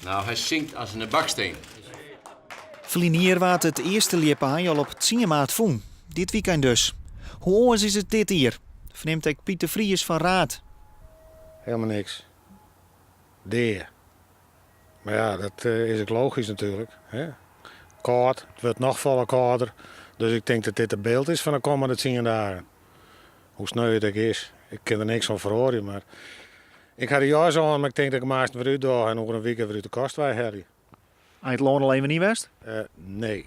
No, hy sinkt as in baksteen. Ferline jier waard it earste ljipaai al op tsien maart fûn. Dit wykein dus. Hoe oars is it dit jier? Fernimt ek Piet de Vries fan Raard. Helemaal niks. Dea. Mar ja, dat is ek logysk natuerlik. Hè? Kâld, it wurdt noch folle kâlder. Dus ik tink dat dit it byld is fan de kommende tsien dagen. Hoe sneu it ek is, ik kin der niks oan feroarje. Mar ik ha de jas oan, mar ik tink dat ik 'm aanst wer útdoch en oer in wike wer út de kast wei helje. Ha je it lân al even yn west? Nee.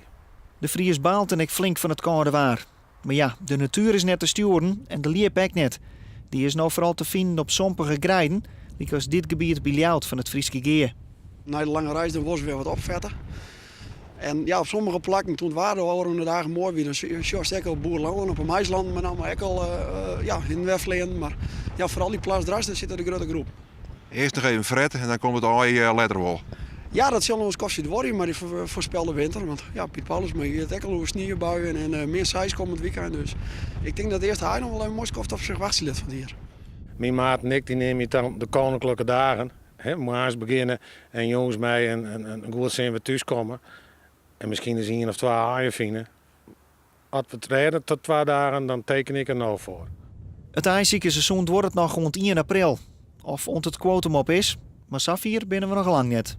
De Vries baalt dan ek flink fan it kâlde waar. Mar ja, de natuer is net te stjoeren en de ljip ek net. Dy is no foaral te finen op sompige greiden, lykas dit gebiet by Ljouwert fan it Fryske Gea. Nei de lange reis dan wolst wer wat opfette. En ja, op sommige plakken, toen it waar de ôfrûne dagen moai wie, dan sjochst ek al boerelân op de maislannen met name ek al ja, hinne en wer fleanen. Mar ja, foaral dy plas-dras, dêr sitte de grutte groep. Earst noch even frette en dan komt it aai letter wol. Ja, dat sil noch in skoftsje duorje mei dy foarspelde winter. Want ja, Piet Paulusma hie it ek al oer sniebuien en min seis kommend wykein. Dus ik tink dat it earste aai noch wol even moai skoft op sich wachtsje lit fan it jier. Myn maat en ik dy neame dan de koninklijke dagen. Hè, moarns begjinne en jûns mei in goed sin wer thús komme. En miskien ris ien of twa aaien fine. As we it rêde tot twa dagen, dan teken ik er no foar. It aaisikersseizoen duorret noch oant ien april. Of oant it kwotum op is, mar safier binne we noch lang net.